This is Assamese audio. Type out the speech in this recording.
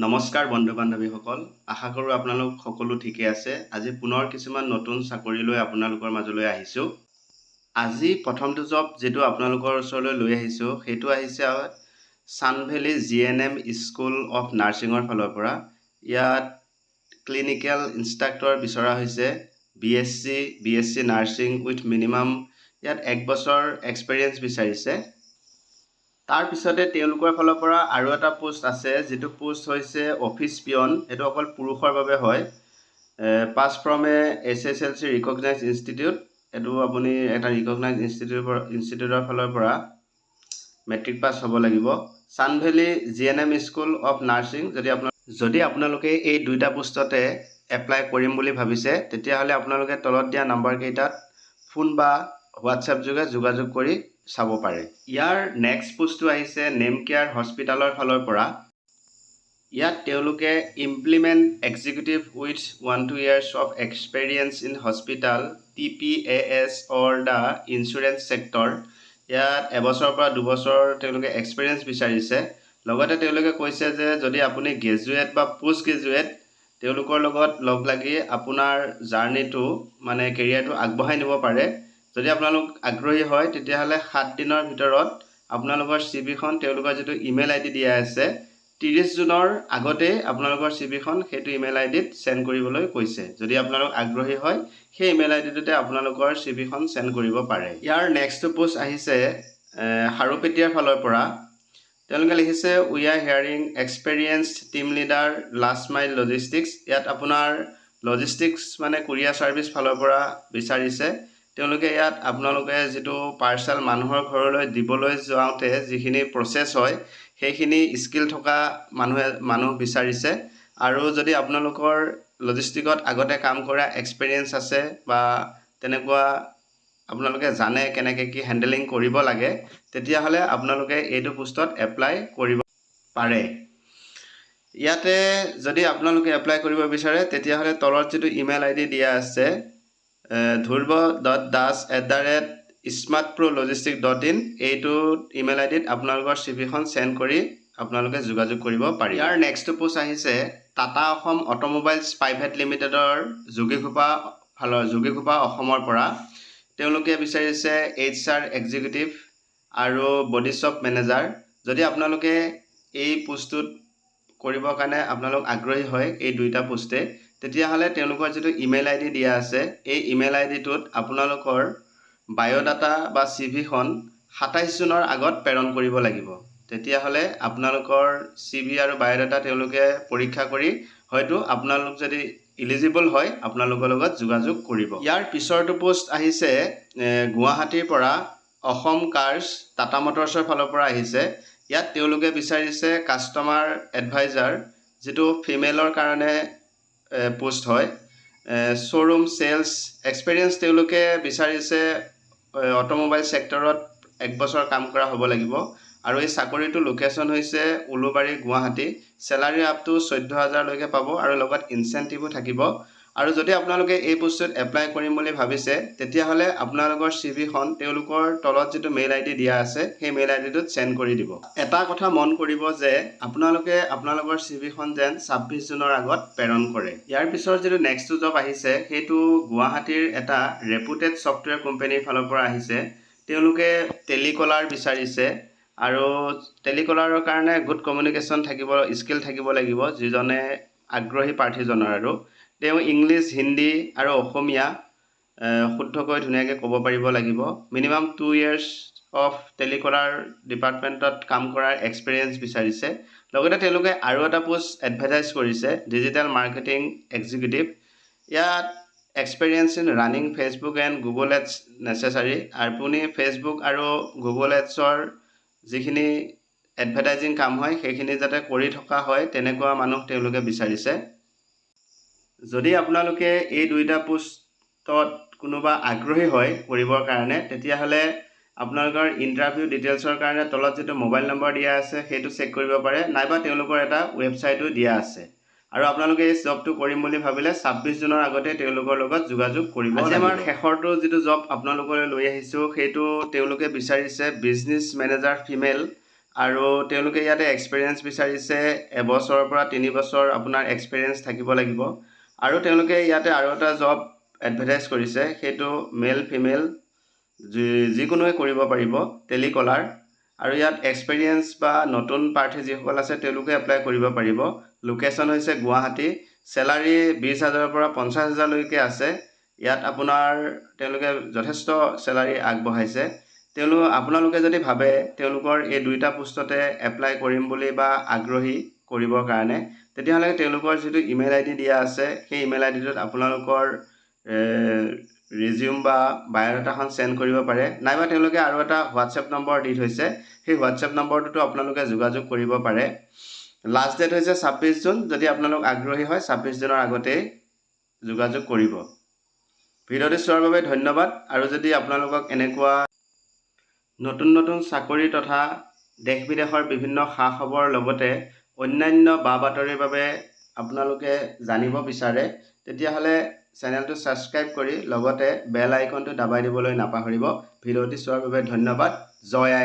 নমস্কাৰ বন্ধু বান্ধৱীসকল, আশা কৰোঁ আপোনালোক সকলো ঠিকে আছে। আজি পুনৰ কিছুমান নতুন চাকৰি লৈ আপোনালোকৰ মাজলৈ আহিছোঁ। আজি প্ৰথমটো জব যিটো আপোনালোকৰ ওচৰলৈ লৈ আহিছোঁ, সেইটো আহিছে ছানভেলী জিএনএম স্কুল অফ নাৰ্ছিঙৰ ফালৰ পৰা। ইয়াত ক্লিনিকেল ইনষ্ট্ৰাক্টৰ বিচৰা হৈছে, BSc nursing with minimum ইয়াত এক বছৰ এক্সপেৰিয়েঞ্চ বিচাৰিছে। তাৰপিছতে তেওঁলোকৰ ফালৰ পৰা আৰু এটা পোষ্ট আছে, যিটো পোষ্ট হৈছে অফিচ পিয়ন। সেইটো অকল পুৰুষৰ বাবে হয়। Pass from a HSLC recognise institute। এইটো আপুনি এটা ৰিকগনাইজ ইনষ্টিটিউটৰ ফালৰ পৰা মেট্ৰিক পাছ হ'ব লাগিব। Sun Valley GNM school of nursing. যদি আপোনালোকে এই দুইটা পোষ্টতে এপ্লাই কৰিম বুলি ভাবিছে, তেতিয়াহ'লে আপোনালোকে তলত দিয়া নাম্বাৰকেইটাত ফোন বা হোৱাটছএপ যোগে যোগাযোগ কৰি চাব পাৰে। ইয়াৰ নেক্সট পোষ্টটো আহিছে নেমকেয়াৰ হস্পিটেলৰ ফালৰ পৰা। ইয়াত তেওঁলোকে implement executive with 1-2 years of experience in hospital, TPAS or the insurance sector। ইয়াত এবছৰৰ পৰা 2 বছৰ তেওঁলোকে এক্সপেৰিয়েঞ্চ বিচাৰিছে। লগতে তেওঁলোকে কৈছে যে যদি আপুনি গ্ৰেজুৱেট বা পষ্ট গ্ৰেজুৱেট, তেওঁলোকৰ লগত লগ লাগি আপোনাৰ জাৰ্ণিটো মানে কেৰিয়াৰটো আগবঢ়াই নিব পাৰে। যদি আপোনালোক আগ্ৰহী হয়, তেতিয়াহ'লে 7 দিনৰ ভিতৰত আপোনালোকৰ চিভিখন তেওঁলোকৰ যিটো ইমেইল আই ডি দিয়া আছে, 30 জুনৰ আগতেই আপোনালোকৰ চিভিখন সেইটো ইমেইল আই ডিত চেণ্ড কৰিবলৈ কৈছে। যদি আপোনালোক আগ্ৰহী হয়, সেই ইমেইল আই ডিটোতে আপোনালোকৰ চিভিখন চেণ্ড কৰিব পাৰে। ইয়াৰ নেক্সটটো পোষ্ট আহিছে খাৰুপেটীয়াৰ ফালৰ পৰা। তেওঁলোকে লিখিছে, "We are hiring experienced team leader, last mile logistics." ইয়াত আপোনাৰ লজিষ্টিক্স মানে কুৰিয়াৰ ছাৰ্ভিচ ফালৰ পৰা বিচাৰিছে তেওঁলোকে। ইয়াত আপোনালোকে যিটো পাৰ্চেল মানুহৰ ঘৰলৈ দিবলৈ যাওঁতে যিখিনি প্ৰচেছ হয়, সেইখিনি স্কিল থকা মানুহ বিচাৰিছে। আৰু যদি আপোনালোকৰ লজিষ্টিকত আগতে কাম কৰা এক্সপেৰিয়েঞ্চ আছে বা তেনেকুৱা আপোনালোকে জানে কেনেকৈ কি হেণ্ডেলিং কৰিব লাগে, তেতিয়াহ'লে আপোনালোকে এইটো পোষ্টত এপ্লাই কৰিব পাৰে। ইয়াতে যদি আপোনালোকে এপ্লাই কৰিব বিচাৰে, তেতিয়াহ'লে তলত যিটো ইমেইল আই ডি দিয়া আছে, dhruba.das@smartprologistic.in, এইটো ইমেইল আই ডিত আপোনালোকৰ চিভিখন চেণ্ড কৰি আপোনালোকে যোগাযোগ কৰিব পাৰিব। ইয়াৰ নেক্সটটো পোষ্ট আহিছে টাটা অসম অট'মোবাইলছ প্ৰাইভেট লিমিটেডৰ যোগীঘোপা অসমৰ পৰা। তেওঁলোকে বিচাৰিছে এইচ আৰ এক্সিকিউটিভ আৰু বডি শ্বপ মেনেজাৰ। যদি আপোনালোকে এই পোষ্টটোত কৰিবৰ কাৰণে আপোনালোক আগ্ৰহী হয় এই দুইটা পোষ্টে, তেতিয়াহ'লে তেওঁলোকৰ যিটো ইমেইল আই ডি দিয়া আছে, এই ইমেইল আই ডিটোত আপোনালোকৰ বায়'ডাটা বা চিভিখন 27 জুনৰ আগত প্ৰেৰণ কৰিব লাগিব। তেতিয়াহ'লে আপোনালোকৰ চিভি আৰু বায়'ডাটা তেওঁলোকে পৰীক্ষা কৰি হয়তো আপোনালোক যদি ইলিজিবল হয়, আপোনালোকৰ লগত যোগাযোগ কৰিব। ইয়াৰ পিছৰটো পোষ্ট আহিছে গুৱাহাটীৰ পৰা, অসম কাৰ্ছ টাটা মটৰ্ছৰ ফালৰ পৰা আহিছে। ইয়াত তেওঁলোকে বিচাৰিছে কাষ্টমাৰ এডভাইজাৰ, যিটো ফিমেলৰ কাৰণে পোষ্ট হয়। শ্ব'ৰুম চেলছ এক্সপেৰিয়েঞ্চ তেওঁলোকে বিচাৰিছে, অট'মোবাইল ছেক্টৰত এক বছৰ কাম কৰা হ'ব লাগিব। আৰু এই চাকৰিটোৰ লোকেশ্যন হৈছে Ulubari, Guwahati. Salary up to 14,000লৈকে পাব আৰু লগত ইনচেণ্টিভো থাকিব। আৰু যদি আপোনালোকে এই পোষ্টটোত এপ্লাই কৰিম বুলি ভাবিছে, তেতিয়াহ'লে আপোনালোকৰ চিভিখন তেওঁলোকৰ তলত যিটো মেইল আই ডি দিয়া আছে, সেই মেইল আই ডিটোত চেণ্ড কৰি দিব। এটা কথা মন কৰিব যে আপোনালোকে আপোনালোকৰ চিভিখন যেন 26 জুনৰ আগত প্ৰেৰণ কৰে। ইয়াৰ পিছত যিটো নেক্সটটো জব আহিছে, সেইটো গুৱাহাটীৰ এটা ৰেপুটেড ছফ্টৱেৰ কোম্পানীৰ ফালৰ পৰা আহিছে। তেওঁলোকে টেলিকলাৰ বিচাৰিছে আৰু টেলিকলাৰৰ কাৰণে গুড কমিউনিকেশ্যন থাকিব স্কিল থাকিব লাগিব যিজনে আগ্ৰহী প্ৰাৰ্থীজনৰ আৰু তেওঁ ইংলিছ, হিন্দী আৰু অসমীয়া শুদ্ধকৈ ধুনীয়াকৈ ক'ব পাৰিব লাগিব। মিনিমাম 2 ইয়েৰ্ছ অফ টেলিকলাৰ ডিপাৰ্টমেণ্টত কাম কৰাৰ এক্সপেৰিয়েঞ্চ বিচাৰিছে। লগতে তেওঁলোকে আৰু এটা পোষ্ট এডভাৰটাইজ কৰিছে, ডিজিটেল মাৰ্কেটিং এক্সিকিউটিভ। ইয়াত experience in running Facebook and Google Ads necessary। আপুনি ফেচবুক আৰু গুগল এডছৰ যিখিনি এডভাৰটাইজিং কাম হয়, সেইখিনি যাতে কৰি থকা হয়, তেনেকুৱা মানুহ তেওঁলোকে বিচাৰিছে। যদি আপোনালোকে এই দুইটা পোষ্টত কোনোবা আগ্ৰহী হয় কৰিবৰ কাৰণে, তেতিয়াহ'লে আপোনালোকৰ ইণ্টাৰভিউ ডিটেইলছৰ কাৰণে তলত যিটো মোবাইল নম্বৰ দিয়া আছে, সেইটো চেক কৰিব পাৰে, নাইবা তেওঁলোকৰ এটা ৱেবছাইটো দিয়া আছে। আৰু আপোনালোকে এই জবটো কৰিম বুলি ভাবিলে 26 জুনৰ আগতে তেওঁলোকৰ লগত যোগাযোগ কৰিব। আজি আমাৰ শেষৰটো যিটো জব আপোনালোকলৈ লৈ আহিছোঁ, সেইটো তেওঁলোকে বিচাৰিছে বিজনেছ মেনেজাৰ ফিমেল আৰু তেওঁলোকে ইয়াতে এক্সপিৰিয়েঞ্চ বিচাৰিছে, এবছৰৰ পৰা 3 বছৰ আপোনাৰ এক্সপিৰিয়েঞ্চ থাকিব লাগিব। আৰু তেওঁলোকে ইয়াতে আৰু এটা জব এডভাৰটাইজ কৰিছে, সেইটো মেল ফিমেল যিকোনোৱে কৰিব পাৰিব, টেলিকলাৰ। আৰু ইয়াত এক্সপিৰিয়েঞ্চ বা নতুন প্ৰাৰ্থী যিসকল আছে, তেওঁলোকে এপ্লাই কৰিব পাৰিব। লোকেশ্যন হৈছে গুৱাহাটী। চেলাৰী 20 হাজাৰৰ পৰা 50 হাজাৰলৈকে আছে। ইয়াত আপোনাৰ তেওঁলোকে যথেষ্ট চেলাৰী আগবঢ়াইছে। আপোনালোকে যদি ভাবে তেওঁলোকৰ এই দুইটা পোষ্টতে এপ্লাই কৰিম বুলি বা আগ্ৰহী কৰিবৰ কাৰণে, তেতিয়াহ'লে তেওঁলোকৰ যিটো ইমেইল আই ডি দিয়া আছে, সেই ইমেইল আই ডিটোত আপোনালোকৰ ৰিজিউম বা বায়'ডাটাখন চেণ্ড কৰিব পাৰে। নাইবা তেওঁলোকে আৰু এটা হোৱাটছএপ নম্বৰ দি থৈছে, সেই হোৱাটছএপ নম্বৰটোতো আপোনালোকে যোগাযোগ কৰিব পাৰে। লাষ্ট ডেট হৈছে 26 জুন। যদি আপোনালোক আগ্ৰহী হয়, 26 জুনৰ আগতেই যোগাযোগ কৰিব। ভিডিঅ'টো চোৱাৰ বাবে ধন্যবাদ। আৰু যদি আপোনালোকক এনেকুৱা নতুন নতুন চাকৰি তথা দেশ বিদেশৰ বিভিন্ন খা খবৰৰ লগতে অন্যান্য বা বাতৰিৰ বাবে আপোনালোকে জানিব বিচাৰে, তেতিয়াহ'লে চেনেলটো ছাবস্ক্ৰাইব কৰি লগতে বেল আইকনটো দাবাই দিবলৈ নাপাহৰিব। ভিডিঅ'টি চোৱাৰ বাবে ধন্যবাদ। জয় আই